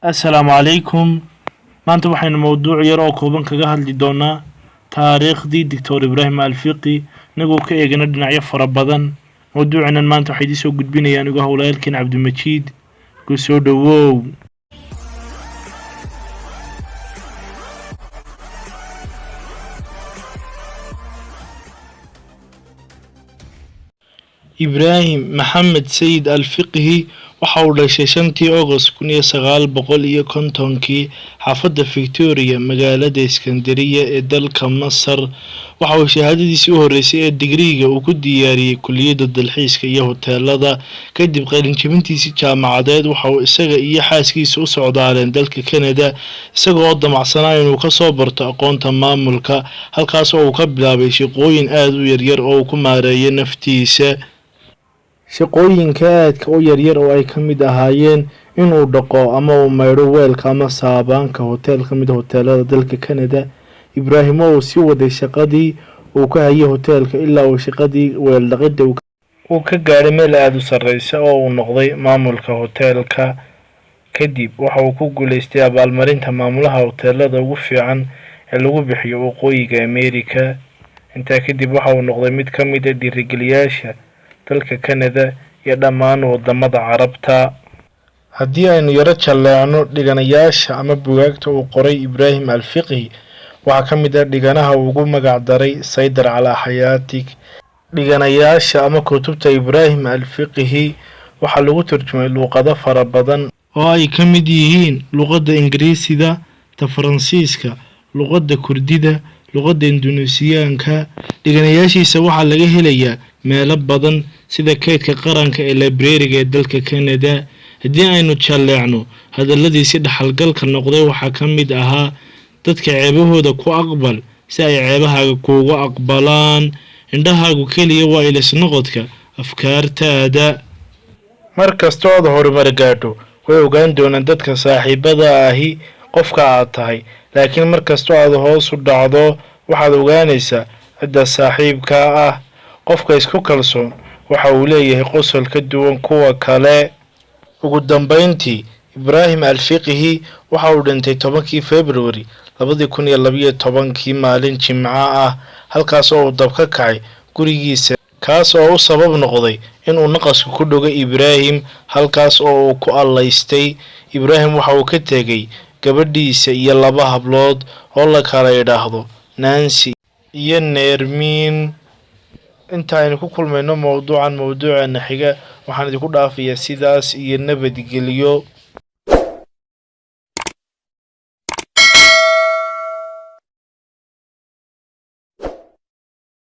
Assalaamu calaykum. Maanta waxaynu mowduuc yar oo kooban kaga hadli doonaa taariikhdii Doctor Ibraahim Alfiqi, inagoo ka eegana dhinacyo fara badan. Mowduucinan maanta waxaa idiin soo gudbinaya anigoo howlaalkiin Cabdimajiid. Ku soo dhowow. Ibraahim Maxamed Sayid Alfiqhi waxa uu dhashay 5-tii Agost 1950-kii xaafadda Victoria, magaalada Iskandariya ee dalka Masar. Waxa uu shahaadadiisii u horreysay ee digriiga uu ku diyaariyey kulliyadda dalxiiska iyo hoteelada. Kadib qalinjebintiisii jaamacadeed, waxa uu isaga iyo xaaskiisa u socdaaleen dalka Canada, isaga oo damacsanaa inuu kasoo barto aqoonta maamulka, halkaas oo uu ka bilaabay shaqooyin aada u yaryar oo uu ku maareeyo naftiisa. Shaqooyinka aadka u yaryar oo ay ka mid ahaayeen inuu dhaqo ama uu maydho weelka ama saabaanka hoteel ka mid a hoteelada dalka Canada. Ibraahim oo uu sii waday shaqadii uu ka hayay hoteelka ilaa uu shaqadii weel dhaqidda uu ka gaadhay meel aada u sarreysa oo uu noqday maamulka hoteelka. Kadib waxa uu ku guuleystay abaalmarinta maamulaha hoteelada ugu fiican ee lagu bixiyo Waqooyiga America. Intaa kadib waxa uu noqday mid ka mid a dhiirigeliyaasha dalka Canada iyo dhammaan wadamada Carabta. Haddii aynu yaro jalleecno dhiganayaasha ama bugaagta uu qoray Ibraahim Alfiqhi, waxaa ka mid ah dhiganaha uu ugu magac daray Saydar Calaa Xayaatik. Dhiganayaasha ama kutubta Ibraahim Alfiqhi waxaa lagu turjumay luuqado fara badan oo ay ka mid yihiin luqadda Ingiriisida, ta Faransiiska, luqadda Kurdida, luqadda Induneesiyaanka. Dhiganayaashiisa waxaa laga helayaa meelo badan sida kaydka qaranka ee librariga ee dalka Canada. Haddii aynu jalleecno hadalladiisi dhaxalgalka noqday, waxaa ka mid ahaa: "Dadka ceebahooda ku aqbal si ay ceebahaaga kuugu aqbalaan. Indhahaagu keliya waa ilisnoqodka afkaartaada. Mar kasta ood horumar gaadho, way ogaan doonaan dadka saaxiibada ahi qofka aad tahay, laakiin mar kastoo aad hoos u dhacdo, waxaad ogaanaysaa cidda saaxiibkaa ah. Qofka isku kalsoon waxa uu leeyahay qosol ka duwan kuwa kale." Ugu dambeyntii, Ibraahim Alfiqhi waxa uu dhintay 10-kii February 2012-kii, maalin Jimco ah, halkaas oo uu dab ka kacay gurigiisa, kaas oo u sabab noqday inuu naqasku ku dhogo Ibraahim, halkaas oo uu ku allaystay. Ibraahim waxa uu ka tegay gabadhiisa iyo laba hablood oo la kala idhaahdo Nancy iyo Nermin. Inta aynu ku kulmayno mowduucan mowduuceena xiga, waxaan idinku dhaafayaa sidaas iyo nabadgelyo.